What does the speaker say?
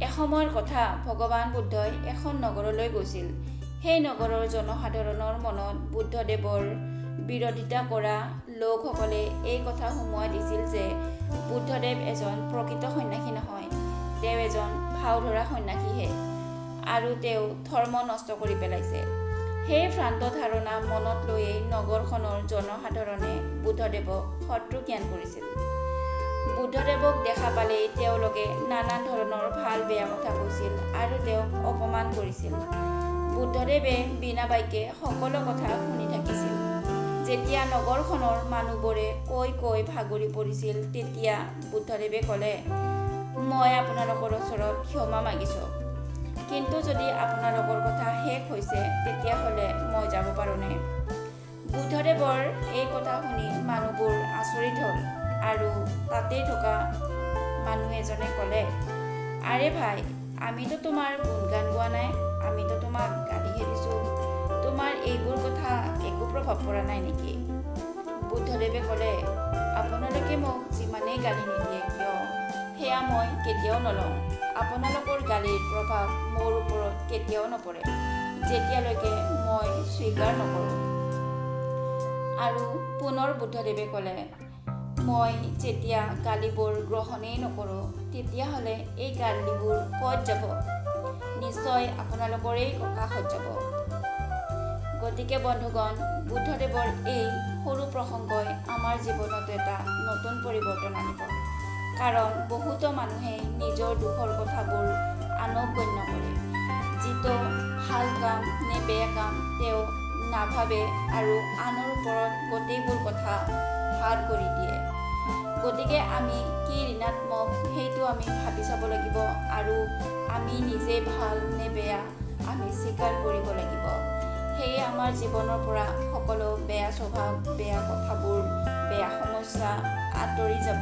এসময়ৰ কথা, ভগৱান বুদ্ধই এখন নগৰলৈ গৈছিল। সেই নগৰৰ জনসাধাৰণৰ মনত বুদ্ধদেৱৰ বিৰোধিতা কৰা লোকসকলে এই কথা সুমুৱাই দিছিল যে বুদ্ধদেৱ এজন প্ৰকৃত সন্ন্যাসী নহয়, তেওঁ এজন ভাও ধৰা সন্ন্যাসীহে আৰু তেওঁ ধৰ্ম নষ্ট কৰি পেলাইছে। সেই ভ্ৰান্ত ধাৰণা মনত লৈয়েই নগৰখনৰ জনসাধাৰণে বুদ্ধদেৱক শত্ৰু জ্ঞান কৰিছিল। বুদ্ধদেৱক দেখা পালেই তেওঁলোকে নানান ধৰণৰ ভাল বেয়া কথা কৈছিল আৰু তেওঁক অপমান কৰিছিল। বুদ্ধদেৱে বিনা বাক্যে সকলো কথা শুনি থাকিছিল। যেতিয়া নগৰখনৰ মানুহবোৰে কৈ কৈ ভাগৰি পৰিছিল, তেতিয়া বুদ্ধদেৱে ক'লে, মই আপোনালোকৰ ওচৰত ক্ষমা মাগিছোঁ, কিন্তু যদি আপোনালোকৰ কথা শেষ হৈছে তেতিয়াহ'লে মই যাব পাৰোঁনে? বুদ্ধদেৱৰ এই কথা শুনি মানুহবোৰ আচৰিত হ'ল আৰু তাতেই থকা মানুহ এজনে ক'লে, আৰে ভাই, আমিতো তোমাৰ গুণগান গোৱা নাই, আমিতো তোমাক গালিহে দিছোঁ। তোমাৰ এইবোৰ কথা একো প্ৰভাৱ পৰা নাই নেকি? বুদ্ধদেৱে ক'লে, আপোনালোকে মোক যিমানেই গালি নিদিয়ে কিয়, সেয়া মই কেতিয়াও নলওঁ। আপোনালোকৰ গালিৰ প্ৰভাৱ মোৰ ওপৰত কেতিয়াও নপৰে, যেতিয়ালৈকে মই স্বীকাৰ নকৰোঁ। আৰু পুনৰ বুদ্ধদেৱে ক'লে, মই যেতিয়া গালিবোৰ গ্ৰহণেই নকৰোঁ, তেতিয়াহ'লে এই গালিবোৰ ক'ত যাব? নিশ্চয় আপোনালোকৰেই কাষত যাব। গতিকে বন্ধুগণ, বুদ্ধদেৱৰ এই সৰু প্ৰসংগই আমাৰ জীৱনত এটা নতুন পৰিৱৰ্তন আনিব। কাৰণ বহুতো মানুহে নিজৰ দুখৰ কথাবোৰ আনক গণ্য কৰে। যিটো ভাল কাম নে বেয়া কাম তেওঁ নাভাবে আৰু আনৰ ওপৰত গোটেইবোৰ কথা ভাৰ কৰি দিয়ে। গতিকে আমি কি ঋণাত্মক সেইটো আমি ভাবি চাব লাগিব আৰু আমি নিজে ভাল নে বেয়া আমি স্বীকাৰ কৰিব লাগিব। সেয়ে আমাৰ জীৱনৰ পৰা সকলো বেয়া স্বভাৱ, বেয়া কথাবোৰ, বেয়া সমস্যা আঁতৰি যাব।